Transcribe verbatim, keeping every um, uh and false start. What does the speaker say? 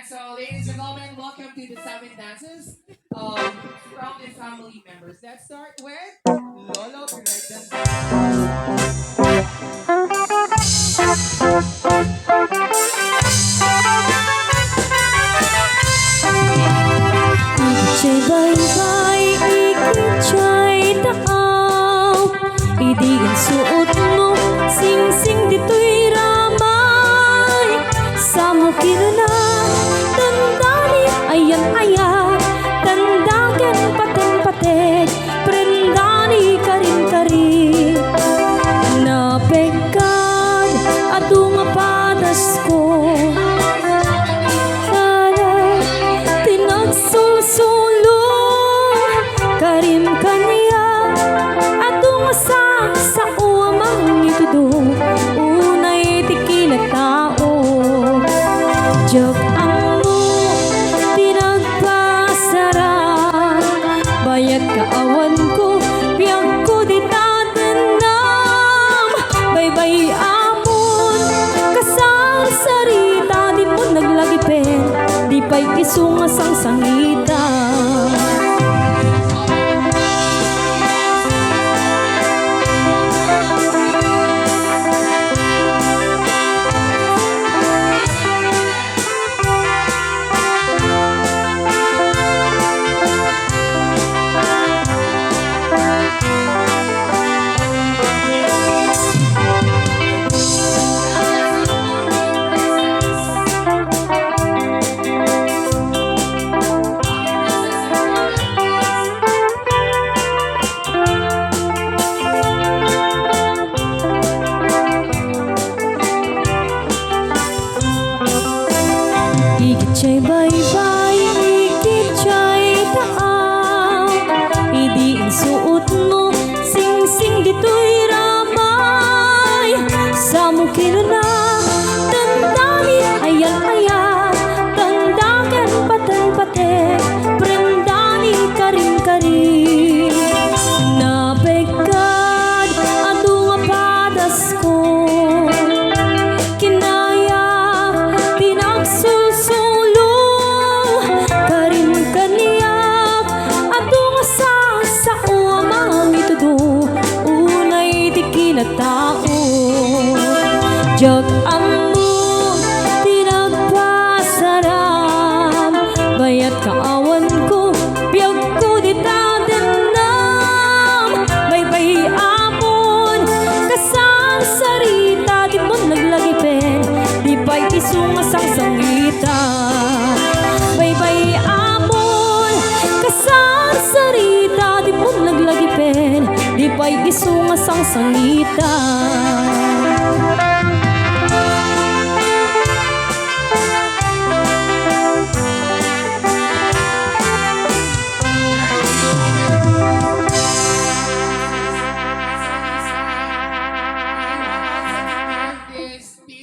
So, ladies and gentlemen, welcome to the seven dances, um, from the family members. Let's start with Lolo Pinagdan. Idiay baybay, idiay taaw, idi insuotmo, singsing ditoy ramay. Samo kinuna, tanda ni ayan-ayan, tanda ken paten-paten, prenda ni karin-karin. Napekkad adu nga padasko, ala, ti nagsulsulo, karim kaniak, adu nga saksao a mangitudo, unay ti kinatao. Diak ammo ti nagpasaram, bayat kaawanko, biagko dita dennam. Baybay-amon, kasarsarita, dimon naglagipen, di pay isu nga sangsangita. Idiay baybay, idiay taaw, idi insuotmo, singsing ditoy ramay. Samo kinuna, tanda ni ayan-ayan, tanda ken paten-paten, prenda ni karin-karin. Napekkad adu nga padasko, kinayak ti nagsulsulo, karin kaniak, adu nga saksao a mangitudo, unay ti kinatao. Diak ammo ti nagpasaram, bayat kaawanko, biagko dita dennam. Baybay-amon, kasarsarita, dimon naglagipen, di pay isu nga sangsangita. Baybay-amon, kasarsarita, dimon naglagipen, di pay isu nga sangsangita.